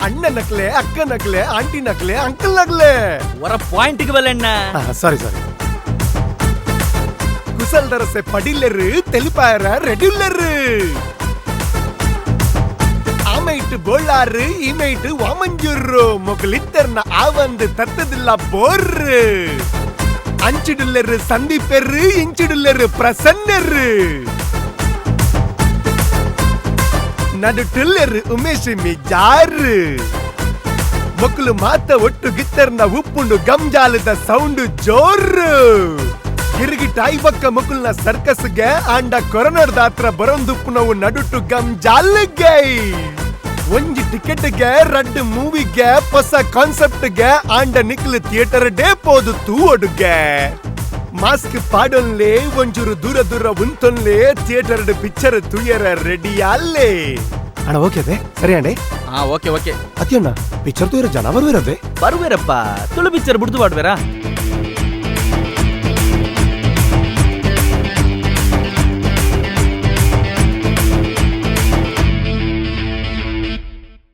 ಅಣ್ಣನಕ್ಲೆ, ಅಕ್ಕನಕ್ಲೆ, ಆಂಟಿನಕ್ಲೆ, ಅಂಕಲ್ನಕ್ಲೆ. ಒರ ಪಾಯಿಂಟ್ಗೆ ಬಲ್ಲಣ್ಣ. ಸಾರಿ ಸಾರಿ. ಕುಸಲ್ದರಸೆ ಪಡಿಲೆರು ತೆಲಿಪಾಯರ ರೆಡ್ಯುಲ್ಲರು. ಆಮೈಟ್ ಬೋಳಾರು, ಈಮೈಟ್ ವಾಮಂಜೂರು, ಮೊಗಲಿತ್ತರ್ನ ಆವಂದು ತತ್ತದಿಲ್ಲ ಬೋರ್ರು. ಅಂಚಿಡುಲ್ಲೆರು ಸಂದೀಪೆರ್ರು, ಇಂಚಿಡುಲ್ಲೆರು ಪ್ರಸನ್ನೆರ್ರು, ನಡುಟುಲ್ಲೆರು ಉಮೇಶ್ ಮಿಜಾರು. ಮೊಕ್ಕಲು ಮಾತ ಒಟ್ಟು ಗಿತ್ತರ್ನ ಉಪ್ಪುಂಡು ಗಂಜಾಲದ ಸೌಂಡ್ ಜೋರು. ಗಿರ್ಗಿಟ್ ಬಕ್ಕ ಮುಕುಲ್ನ ಸರ್ಕಸ್ಗೆ ಆಂಡ ಕೊರನಡ್ದಾತ್ರ ಬರೊಂದುಪ್ಪುನವು ನಡುಟು ಗಂಜಾಲ್ಗೆ. ಒಂಜಿ ಟಿಕೆಟ್ಗೆ ರಡ್ಡ್ ಮೂವಿಗೆ, ಹೊಸ ಕಾನ್ಸೆಪ್ಟ್ಗೆ, ಆಂಡ ನಿಕ್ಲು ಥಿಯೇಟರ್ ಡೇ ಪೋದು ತೂವೊಡುಗೆ. ಮಾಸ್ಕ್ ಪಾಡೊನ್ಲೆ, ಒಂಚೂರು ದೂರ ದೂರ ಉಂತೊನ್ಲೆ, ಥಿಯೇಟರ್ ಪಿಕ್ಚರ್ ತುಯರ ರೆಡಿ ಅಲ್ಲೇ. ಅಣ್ಣ, ಓಕೆ ಅದೇ ಸರಿ ಅಣ್ಣ. ಹಾ, ಓಕೆ ಓಕೆ. ಅತ್ಯಣ್ಣ, ಪಿಕ್ಚರ್ ತೂಯರ ಜನ ಬರುವಿರದೆ? ಬರುವೇರಪ್ಪ, ತುಳು ಪಿಕ್ಚರ್ ಬಿಡ್ದು ಮಾಡುವೇರಾ?